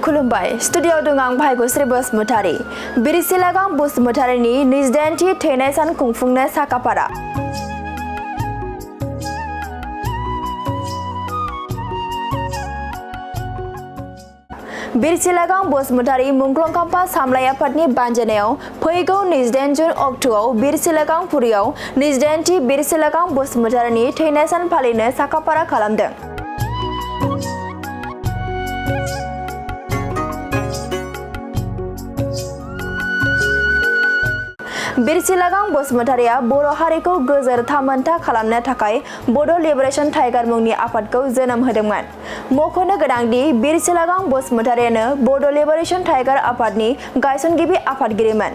खुलुमबाय स्टुडियाव दं आं भाग्यश्री बसुमतारी बिरसिलागां बसुमतारीनि 28थि थैनाय सान खुंफुंनो साखाफारा बिरसिलागां बसुमतारी मुंख्लं सामलाय आफादनि बानजायनायाव फैगौ 28 जुन अक्ट'आव बिरसिलागां पुरियाव 28थि बिरसिलागां बसुमतारीनि थैनाय सान फालिनो साखाफारा खालामदों। बिरसिलागां बसुमतारीया बर' हारिखौ गोजोर थामोनथा खालामनो थाखाय बड' लिबारेशन टाइगार मुंनि आफादखौ जोनोम होदोंमोन। मख'नो गोनांदि बिरसिलागां बसुमतारीयानो बड' लिबारेशन टाइगार आफादनि गायसनगिरि आफादगिरिमोन।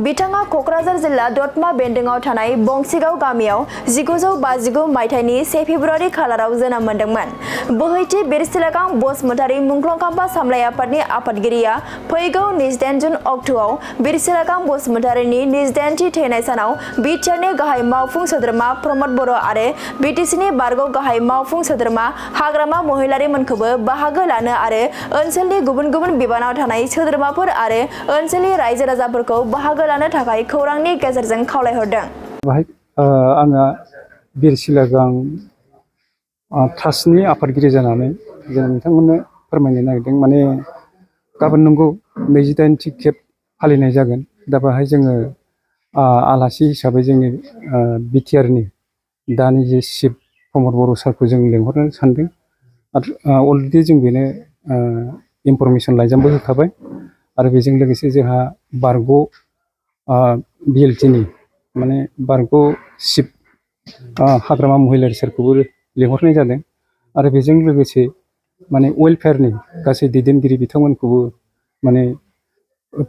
बिथाङा क'क्राझार जिल्ला दतमा बेन्दोंआव थानाय बंसिगाव गामियाव 1959 मायथाइनि 1 फेब्रुवारि खालाराव जोनोम मोनदोंमोन। बोहैथि बिरसिलागां बसुमतारी मुंख्लं सामलाय आफादनि आफादगिरिया फैगौ 28 जुन अक्ट'आव बिरसिलागां बसुमतारीनि 28थि थैनाय सानाव बिटिआरनि गाहाय मावफुं सोद्रोमा प्रमद बर' आरो बिटिसिनि बारग' गाहाय मावफुं सोद्रोमा हाग्रामा महिलारिमोनखौबो बाहागो लानो आरो ओनसोलनि गुबुन गुबुन बिबानाव थानाय सोद्रोमाफोर आरो ओनसोलनि रायजो राजाफोरखौ बाहागो लानो थाखाय खौरांनि गेजेरजों खावलायहरदों। बाहाय आङो बिरसिलागां ट्रास्टनि आफादगिरि जानानै जों नोंथांमोननो फोरमायनो नागिरदों। माने गाबोन नंगौ 28थि खेब फालिनाय जागोन। दा बाहाय जोङो आलासि हिसाबै जोंनि बिटिआरनि दानि जे चिफ प्रमद बर' सारखौ जों लेंहरनो सानदों आरो अलरेडि जों बेनो इनफरमेसन लाइजामबो होखाबाय आरो बेजों लोगोसे जोंहा बारग' बिएलटिनि माने बारग' चिफ हाग्रामा महिलारि सारखौबो लेंहरनाय जादों आरो बेजों लोगोसे माने वेलफेयारनि गासै दैदेनगिरि बिथांमोनखौबो माने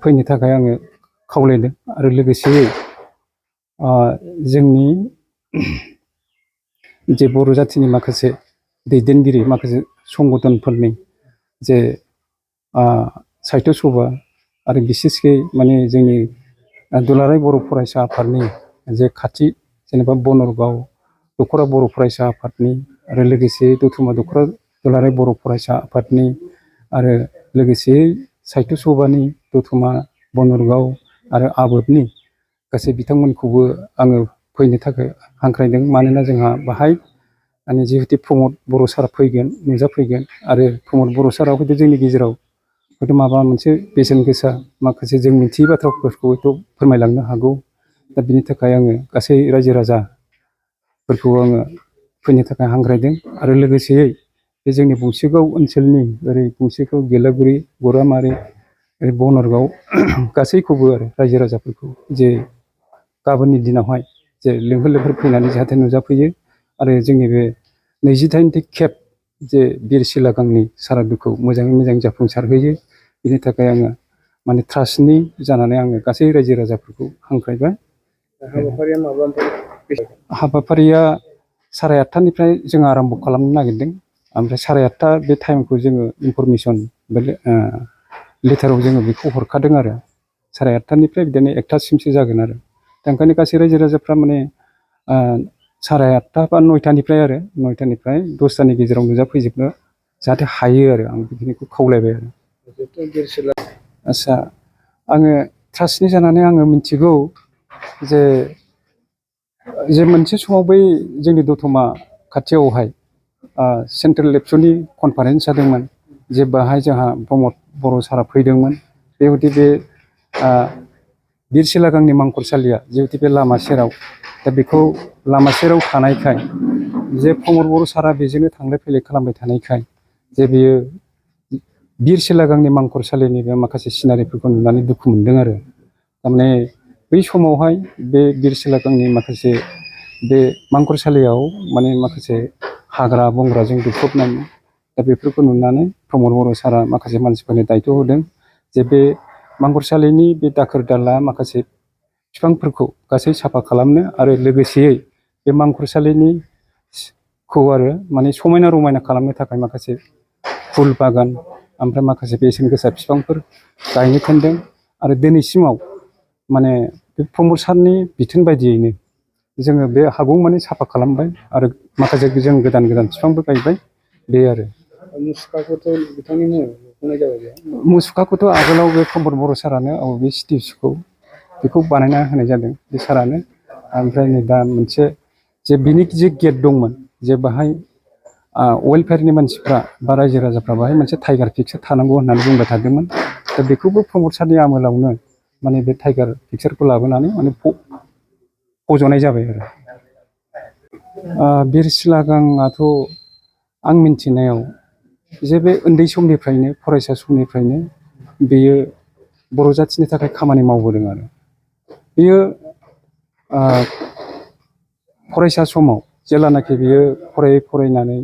फैनो थाखाय आङो खावलायदों आरो लोगोसेयै जोंनि जे बर' जाथिनि माखासे दैदेनगिरि माखासे संगठनफोरनि जे साहित्य सभा आरो बिसेसकै माने जोंनि दुलाराय बर' फरायसा आफादनि जे खाथि जेनेबा बनरगाव दख'रा बर' फरायसा आफादनि आरो लोगोसे दतमा दख'रा दुलाराय बर' फरायसा आफादनि आरो लोगोसे साहित्य सभानि दतमा बनरगाव आरो आबोदनि गासै बिथांमोनखौबो आङो फैनो थाखाय हांख्रायदों। मानोना जोंहा बाहाय माने जिहेतु प्रमद बर' सारा फैगोन नुजाफैगोन आरो प्रमद बर' सारा हयथ' जोंनि गेजेराव हयथ' माबा मोनसे बेसेन गोसा माखासे जों मिथियै बाथ्राफोरखौ हयथ' फोरमायलांनो हागौ। दा बिनि थाखाय आङो गासै रायजो राजाफोरखौ आङो फैनो थाखाय हांख्रायदों आरो लोगोसेयै बे जोंनि बंसिगाव ओनसोलनि ओरै बंसिगाव गेलापुरि गरामारि बनरगाव गासैखौबो आरो रायजो राजाफोरखौ जे गाबोननि दिनावहाय जे लेंहर फैनानै जाहाथे नुजाफैयो आरो जोंनि बे 28थि खेब जे बिरसिलागांनि सारादुखौ मोजाङै मोजां जाफुंसारहोयो। बिनि थाखाय आङो माने ट्रास्टनि जानानै आङो गासै रायजो राजाफोरखौ हांख्रायबाय। हाबाफारिया माब्लानिफ्राय? हाबाफारिया 8:30निफ्राय जों आराम्भ खालामनो नागिरदों। ओमफ्राय 8:30 बे टाइमखौ जोङो इनफरमेसन लेटाराव जोङो बेखौ हरखादों आरो 8:30निफ्राय बिदिनो 1थासिमसो जागोन आरो दा ओंखायनो गासै रायजो राजाफ्रा माने 8:30 बा 9थानिफ्राय आरो 9थानिफ्राय 10थानि गेजेराव नुजाफैजोबनो जाहाथे हायो आरो आं बेखिनिखौ खावलायबाय आरो। आदसा आङो ट्रास्टनि जानानै आङो मिथिगौ जे मोनसे समाव बै जोंनि दतमा खाथियावहाय सेन्ट्रेल एबसुनि कनफारेन्स जादोंमोन जे बाहाय जोंहा प्रमद बर' सारा फैदोंमोन। बेबायदि बे बिरसिलागांनि मांखरसालिया जिहेतु बे लामा सेराव दा बेखौ लामा सेराव थानायखाय जे प्रमद बर' सारा बेजोंनो थांलाय फैलाय खालामबाय थानायखाय जे बेयो बिरसिलागांनि मांखरसालिनि बे माखासे सिनारिफोरखौ नुनानै दुखु मोनदों आरो थारमाने बै समावहाय बे बिरसिलागांनि माखासे बे मांखरसालियाव माने माखासे हाग्रा बंग्राजों दुफबनाय दा बेफोरखौ नुनानै प्रमद बर' सारा माखासे मानसिफोरनि दायथ' होदों जे बे मांखरसालिनि बे दाखोर दाला माखासे बिफांफोरखौ गासै साफा खालामनो आरो लोगोसेयै बे मांखरसालिनिखौ आरो माने समायना रमायना खालामनो थाखाय माखासे फुल बागान ओमफ्राय माखासे बेसेन गोसा बिफांफोर गायनो थिनदों आरो दिनैसिमाव माने बे प्रमद सारनि बिथोन बायदियैनो जोङो बे हागौमानि साफा खालामबाय आरो माखासे जों गोदान गोदान बिफांबो गायबाय बे आरो मुसुखाखौथ' बिथांनि मुङाव मुसुखाखौथ' आगोलाव बे प्रमद बर' सारानो बे स्टेचुखौ बेखौ बानायना होनाय जादों बे सारानो। ओमफ्राय नै दा मोनसे जे बिनि जे गेट दंमोन जे बाहाय वेलफेयारनि मानसिफ्रा बा रायजो राजाफ्रा बाहाय मोनसे टाइगार पिक्चार थानांगौ होननानै बुंबाय थादोंमोन। दा बेखौबो प्रमद सारनि आमोलावनो माने बे टाइगार पिक्चारखौ लाबोनानै माने फज'नाय जाबाय आरो। बिरसिला गांआथ' आं मिन्थिनायाव जे बे उन्दै समनिफ्रायनो फरायसा समनिफ्रायनो बेयो बर' जाथिनि थाखाय खामानि मावबोदों आरो। बेयो फरायसा समाव जेब्लानाखि बियो फरायनानै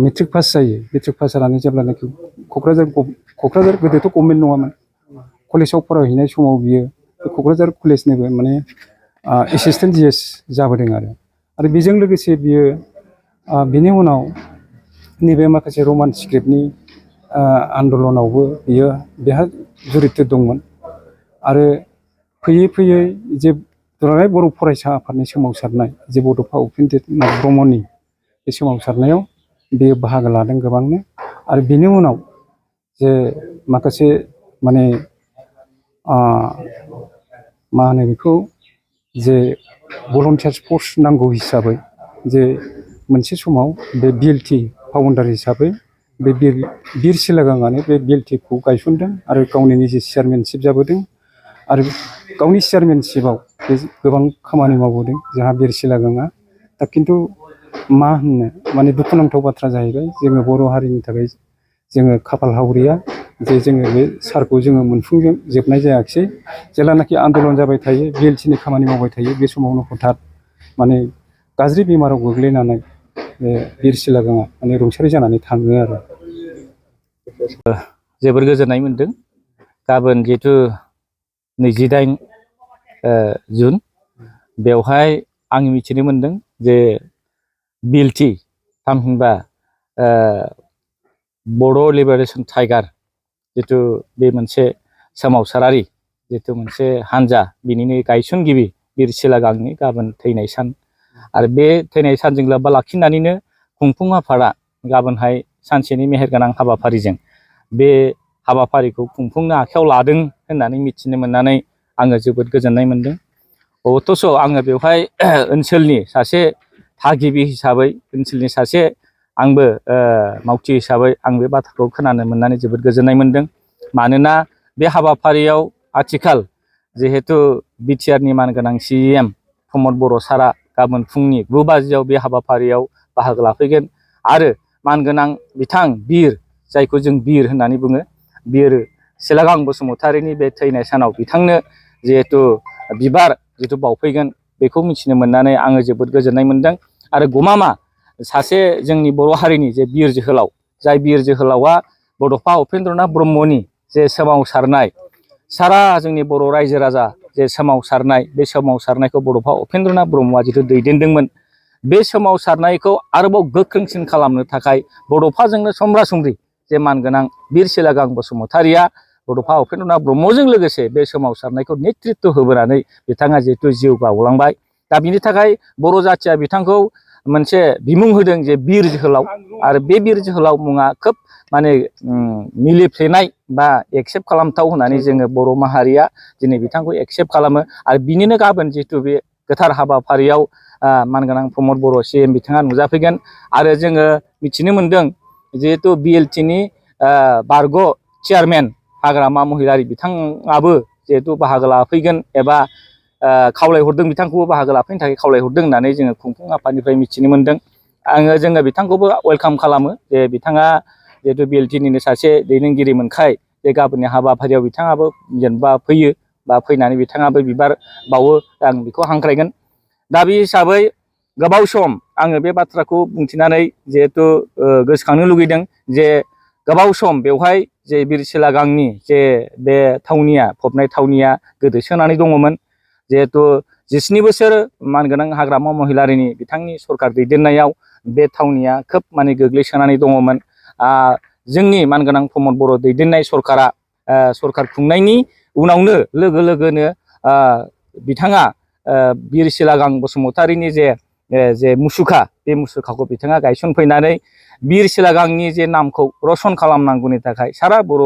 मेट्रिक पास जायो। मेट्रिक पास जानानै जेब्लानाखि क'क्राझार गोदोथ' गभर्नमेन्ट नङामोन, कलेजाव फरायहैनाय समाव बियो क'क्राझार कलेजनिबो माने एसिस्टेन्ट GS जाबोदों आरो बेजों लोगोसे बियो बिनि उनाव नैबे माखासे रमान स्क्रिप्टनि आन्दलनावबो बियो बेहा जुरित दंमोन। आरो फैयै फैयै जे दुलाराय बर' फरायसा आफादनि सोमावसारनाय जे बड'फा उपेन्द्रनाथ ब्रह्मनि बे सोमावसारनायाव बेयो बाहागो लादों गोबांनो। आरो बेनि उनाव जे माखासे माने मा होनो बेखौ जे भलन्टियार्स फर्स नांगौ हिसाबै जे मोनसे समाव बे BLT फाउन्डार हिसाबै बे बिरसिला गांआनो बे BLTखौ गायसनदों आरो गावनि निजे चेयारमेनशिप जाबोदों। आरो गावनि चेयारमेनशिपआव बे गोबां खामानि मावबोदों जोंहा बिरसिला गांआ। दा खिन्थु मा होननो माने दुखुनांथाव बाथ्रा जाहैबाय, जोङो बर' हारिनि थाखाय जोङो खाफाल हावरिया जे जोङो बे सारखौ जोङो मोनफुंजोबनाय जायाखिसै। जेब्लानाखि आन्दलन जाबाय थायो, BLTनि खामानि मावबाय थायो, बे समावनो हठात माने गाज्रि बेमाराव गोग्लैनानै बे बिरसिला गांआ माने रुंसारि जानानै थाङो आरो। जोबोर गोजोननाय मोन्दों। गाबोन जिहेथु 28 जुन, बेवहाय आं मिथिनो मोन्दों जे BLT थामहिनबा बर' लिबारेसन टाइगार जिथु बे मोनसे सोमावसारारि जिथु मोनसे हान्जा, बिनिनो गायसनगिरि बिरसिला गांनि गाबोन थैनाय सान। आरो बे थैनाय सानजों लोब्बा लाखिनानैनो खुंफुं आफादा गाबोनहाय सानसेनि मेहेरगोनां हाबाफारिजों बे हाबाफारिखौ खुंफुंनो आखायाव लादों होननानै मिथिनो मोननानै आङो जोबोद गोजोननाय मोन्दों। अथ'स' आङो बेवहाय ओनसोलनि सासे थागिबि हिसाबै, ओनसोलनि सासे आंबो मावथि हिसाबै आं बे बाथ्राखौ खोनानो मोननानै जोबोद गोजोननाय मोन्दों। मानोना बे हाबाफारियाव आथिखाल जिहेतु बिटिआरनि मानगोनां CEM प्रमद बर' सारा गाबोन फुंनि 9 बाजियाव बे हाबाफारियाव बाहागो लाफैगोन। आरो मानगोनां बिथां बिर, जायखौ जों बिर होननानै बुङो, बिरसिला गां बसुमतारिनि बे थैनाय सानाव बिथांनो जिहेतु बिबार जिथु बावफैगोन, बेखौ मिथिनो मोननानै आङो जोबोद गोजोननाय मोन्दों। आरो गमामा सासे जोंनि बर' हारिनि जे बिर जोहोलाव, जाय बिर जोहोलावा बड'फा उपेन्द्रनाथ ब्रह्मनि जे सोमावसारनाय, सारा जोंनि बर' रायजो राजा जे सोमावसारनाय, बे सोमावसारनायखौ बड'फा उपेन्द्रनाथ ब्रह्मआ जिथु दैदेनदोंमोन, बे सोमावसारनायखौ आरोबाव गोख्रोंसिन खालामनो थाखाय बड'फाजोंनो समब्रा समब्रि जे मानगोनां बिरसिला गां बसुमतारिया बड'फा उपेन्द्रनाथ ब्रह्मजों लोगोसे बे सोमावसारनायखौ नेतृत्व होबोनानै बिथाङा जिहेतु जिउ बावलांबाय। दा बिनि थाखाय बर' जाथिया बिथांखौ मोनसे बिमुं होदों जे बिर जोहोलाव। आरो बे बिर जोहोलाव मुङा खोब माने मिलिफ्लेनाय बा एक्सेप्ट खालामथाव होननानै जोङो बर' माहारिया दिनै बिथांखौ एक्सेप्ट खालामो। आरो बिनिनो गाबोन जिहेतु बे गोथार हाबाफारियाव मानगोनां प्रमद बर' CM बिथाङा नुजाफैगोन। आरो जोङो मिथिनो मोन्दों जिहेतु BLTनि बारग' चेयारमेन हाग्रामा महिलारि बिथाङाबो जिहेतु बाहागो लाफैगोन, एबा खावलायहरदों, बिथांखौबो बाहागो लाफैनो थाखाय खावलायहरदों होननानै जोङो खुंफुं आफादनिफ्राय मिथिनो मोन्दों। जोङो बिथांखौबो वेलकाम खालामो जे बिथाङा जिहेतु BLTनिनो सासे दैदेनगिरि मोनखाय जे गाबोननि हाबाफारियाव बिथाङाबो जेनेबा फैयो, बा फैनानै बिथाङाबो बिबार बावो, आं बेखौ हांख्रायगोन। दा बे हिसाबै गोबाव सम आङो बे बाथ्राखौ बुंथिनानै जिहेतु गोसोखांनो लुगैदों जे गोबाव सम बेवहाय जे बिरसिला गांनि जे बे थावनिया, फबनाय थावनिया गोदोसोनानै दङमोन। जिहेतु 17 बोसोर मानगोनां हाग्रामा महिलारिनि बिथांनि सरकार दैदेननायाव बे थावनिया खोब माने गोग्लैसोनानै दङमोन। जोंनि मानगोनां प्रमद बर' दैदेननाय सरकारा सरकार खुंनायनि उनावनो लोगो लोगोनो बिथाङा बिरसिला गां बसुमतारिनि जे मुसुखा बे मुसुखाखौ बिथाङा गायसनफैनानै बिरसिला गांनि जे नामखौ रसन खालामनांगौनि थाखाय सारा बर'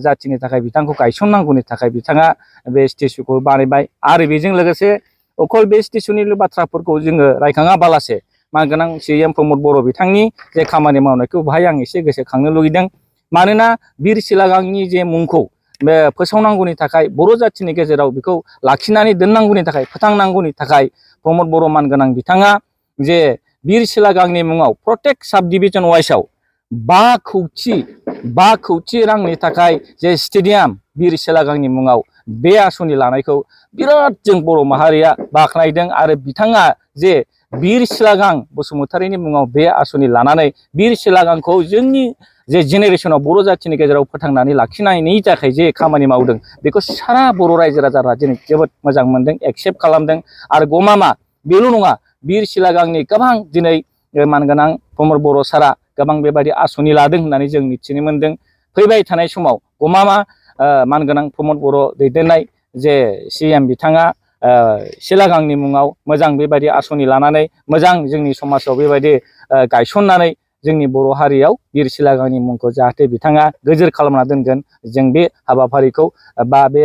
जाथिनि थाखाय बिथांखौ गायसननांगौनि थाखाय बिथाङा बे स्टेचुखौ बानायबाय आरो बेजों लोगोसे अकल बे स्टेचुनिल' बाथ्राफोरखौ जोङो रायखाङाबालासे मानगोनां CM प्रमद बर' बिथांनि जे खामानि मावनायखौ बाहाय आं एसे गोसोखांनो लुगैदों। मानोना बिरसिला गांनि जे मुंखौ बे फोसावनांगौनि थाखाय बर' जाथिनि गेजेराव बेखौ लाखिनानै दोननांगौनि थाखाय फोथांनांगौनि थाखाय प्रमद बर' मानगोनां बिथाङा जे बिरसिला गांनि मुङाव प्रत्येक साब डिभिजन वाइसआव 5 कौटि रांनि थाखाय जे स्टेडियाम बिरसिला गांनि मुङाव बे आसनि लानायखौ बिराद जों बर' माहारिया बाख्नायदों आरो बिथाङा जे बिरसिला गां बसुमतारीनि मुङाव बे आसनि लानानै बिरसिला गांखौ जोंनि जे जेनेरेशनाव बर' जाथिनि गेजेराव फोथांनानै लाखिनायनि थाखाय जे खामानि मावदों बेखौ सारा बर' रायजो राजाफ्रा दिनै जोबोद मोजां मोनदों, एक्सेप्ट खालामदों आरो गमामा बेल' नङा बिरसिला गांनि गोबां दिनै मानगोनां प्रमद बर' सारा गोबां बेबायदि आसनि लादों होननानै जों मिथिनो मोनदों। फैबाय थानाय समाव गमामा मानगोनां प्रमद बर' दैदेननाय जे CM बिथाङा सिला गांनि मुङाव मोजां बेबायदि आसनि लानानै मोजां जोंनि समाजाव बेबायदि गायसननानै जोंनि बर' हारियाव बिरसिला गांनि मुंखौ जाहाथे बिथाङा गोजोर खालामना दोनगोन जों बे हाबाफारिखौ बा बे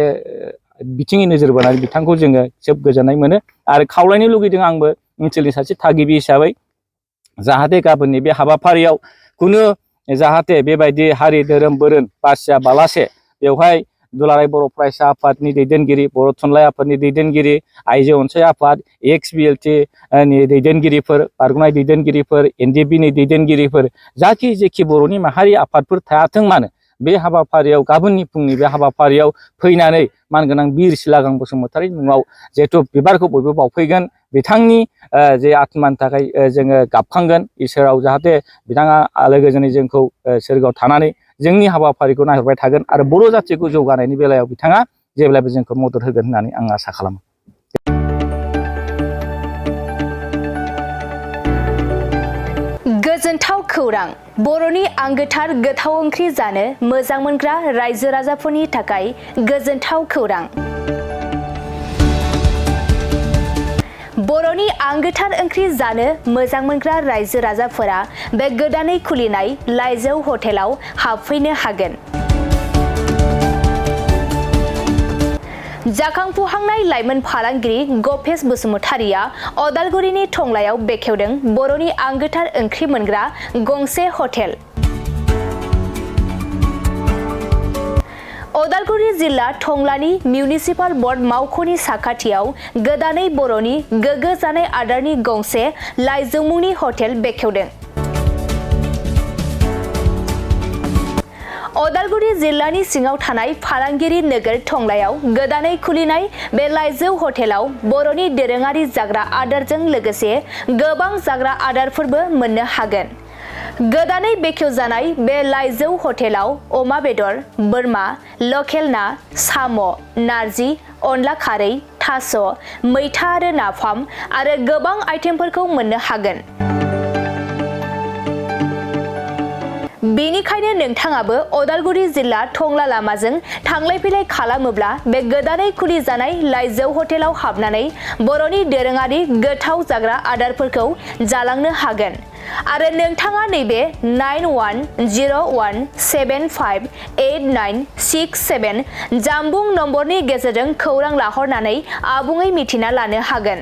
बिथिङै नोजोर बोनानै बिथांखौ जोङो जोबोद गोजोननाय मोनो आरो खावलायनो लुगैदों आंबो ओनसोलनि सासे थागिबि हिसाबै जाहाथे गाबोननि बे हाबाफारियाव खुनु जाहाथे बेबायदि हारि धोरोम बोरोन बासियाबालासे बेवहाय दुलाराय बर' फरायसा आफादनि दैदेनगिरि, बर' थुनलाइ आफादनि दैदेनगिरि, आइजो अनसाय आफाद, XBLT नि दैदेनगिरिफोर, बारग'नाय दैदेनगिरिफोर, NDP नि दैदेनगिरिफोर जाखि जेखि बर'नि माहारि आफादफोर थायाथों मानो बे हाबाफारियाव गाबोननि फुंनि बे हाबाफारियाव फैनानै मानगोनां बिरसिला गां बसुमतारीनि मुङाव जिहेथु बिबारखौ बयबो बावफैगोन बिथांनि जे आत्मानि थाखाय जोङो गाबखांगोन इसोराव जाहाथे बिथाङा आलो गोजोनै जोंखौ सोरगोआव थानानै जोंनि हाबाफारिखौ नायहरबाय थागोन आरो बर' जाथिखौ जौगानायनि बेलायाव बिथाङा जेब्लायबो जोंखौ मदद होगोन होननानै आं आसा खालामो। गोजोनथाव खौरां बर'नि आंगोथार गोथाव ओंख्रि जानो मोजां मोनग्रा रायजो राजाफोरनि थाखाय गोजोनथाव खौरां। बर'नि आंगोथार ओंख्रि जानो मोजां मोनग्रा रायजो राजाफोरा बे गोदानै खुलिनाय लाइजौ हटेलाव हाबफैनो हागोन। जाखांफुहांनाय लाइमोन फालांगिरि गपेश बसुमतारीया अदालगुरिनि टंलायाव बेखेवदों बर'नि आंगोथार ओंख्रि मोनग्रा गंसे हटेल। अदालगुरि जिल्ला टंलानि मिउनिसिपाल बर्ड मावख'नि साखाथियाव गोदानै बर'नि गोग्गो जानाय आदारनि गंसे लाइजौ मुंनि हटेल बेखेवदों। अदालगुरि जिल्लानि सिङाव थानाय फालांगिरि नोगोर टंलायाव गोदानै खुलिनाय बे लाइजौ हटेलाव बर'नि दोरोङारि जाग्रा आदारजों लोगोसे गोबां जाग्रा आदारफोरबो मोननो हागोन। गोदानै बेखेवजानाय बे लाइजौ हटेलाव अमा बेदर, बोरमा, लकेल ना, साम', नारजि, अनला खारै, थास', मैथा आरो नाफाम आरो गोबां आइटेमफोरखौ मोननो हागोन। बेनिखायनो नोंथाङाबो अदालगुरि जिल्ला टंला लामाजों थांलाय फैलाय खालामोब्ला बे गोदानै खुलिजानाय लाइजौ हटेलाव हाबनानै बर'नि दोरोङारि गोथाव जाग्रा आदारफोरखौ जालांनो हागोन। आरो नोंथाङा नैबे 9101758967 जानबुं नम्बरनि गेजेरजों खौरां लाहरनानै आबुङै मिथिना लानो हागोन।